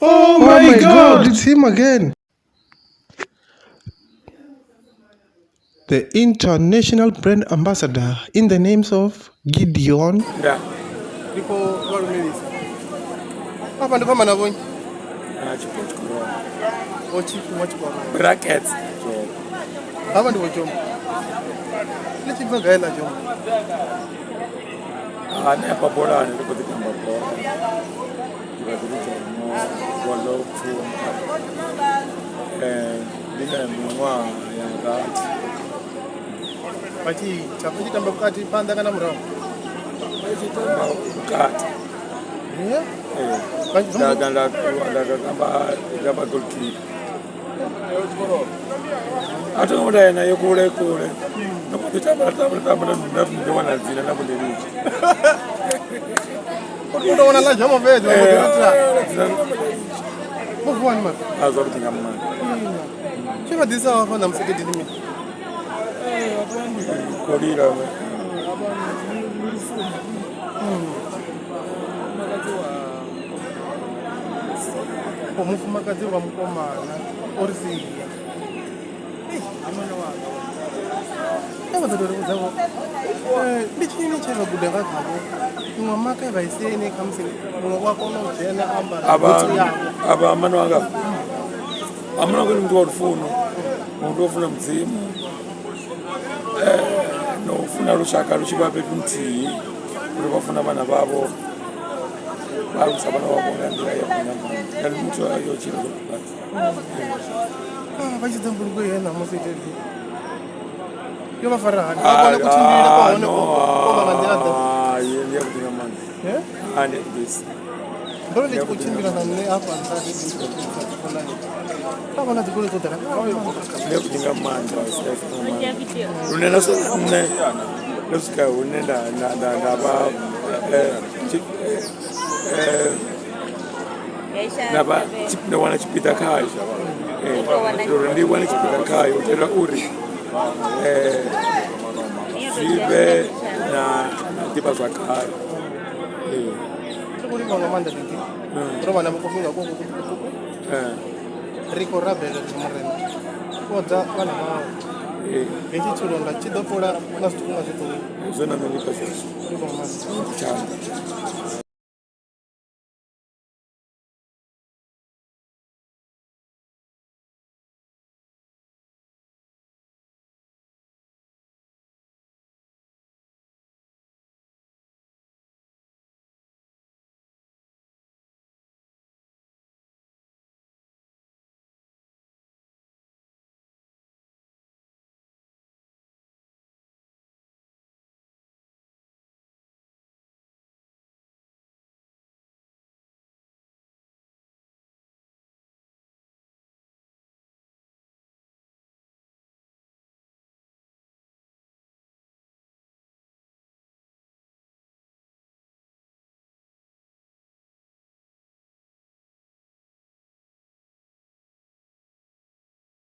Oh my God, it's him again. The international brand ambassador in the names of Gideon. Nda. Ndi khou vha lumelisa. Afha ndi khou amba na vhonyi. Ah, Tshifhiwa Tshikororo. Vho Tshifhiwa Tshikororo. Brackets. Hafha ndi Vho Jombo. Ḽi tshi bva gai ḽa Jombo? Hanefha bolani ri khou ḓi tamba bola. Ndi vha ḓi lidza bola u pfumba. Ndi na miṅwaha ya rathi. Vha tshi vha tshi tamba vhukati phanḓa kana murahu? Vha tshi tamba vhukati. Yeah. Ee. Vha- Nda nda nda nda tamba tamba goalkeeper. A tho ngo ya naye kule kule. Ndo mbo ḓi tamba tamba tamba nda ndo wana dzina nda mbo ḓi litsha. U tou wana ḽa Jombo fhedzi vha mbo ḓi litsha. Dzina nda mbo ḓi litsha. Vho vuwani mara? A zwavhuḓi nga maanḓa. Tshe vha ḓisa hafha ṋamusi gedini mini? Khou lila. O mufumakadzi wa mukomana o ri sia. E vha ḓo tou ri vhudza vho ndi tshini tshe vha guda nga khavho iṅwe maka vha i sia ine khamusi muṅwe u a kona u dzhena a ambara butsu yavho. Avha amano anga amano anga ndi muthu wa lufuno, muthu wa u funa mudzimu no u funa lushaka lu tshi vha fhethu nthihi uri vha funa vhana vhavho vha alusa vhana vhavho nga nḓila ya vhuḓi nga maanḓa. Ndi muthu yo tshila zwavhuḓi. Vha tshi ḓa mbulungo ye ṋamusi yo vha fara hani? Vha vhona kutshimbilele kwa hone ko vha nga nḓila ḓe? Hai, ndi ya vhuḓi nga maanḓa. Ah, ndi ya vhuḓisa. Ndo ri ndi tshi khou tshimbila na nṋe hafha nṱha kha vhona dzigoloi dzo ḓala. Ndi ya vhuḓi nga maanḓa, lune na nṋe ndo swika hune nda nda nda nda vha nda vha nda wana tshipiḓa khayo uri ndi wane tshipiḓa khayo u itela uri zwi vhe na ḓivhazwakale. Ri khou livhuwa nga maanḓa Didi, ro vha na vhukofhi nga kuku kuṱukuṱuku. Ri khou rabela uri Murena fhodza vhana vhawe. Hetshi tshilonda tshi ḓo fhola nga zwiṱuku nga zwiṱuku. Zwone nṋe ndi khou zwezwo. Livhuwa nga maanḓa. Tshanḓa.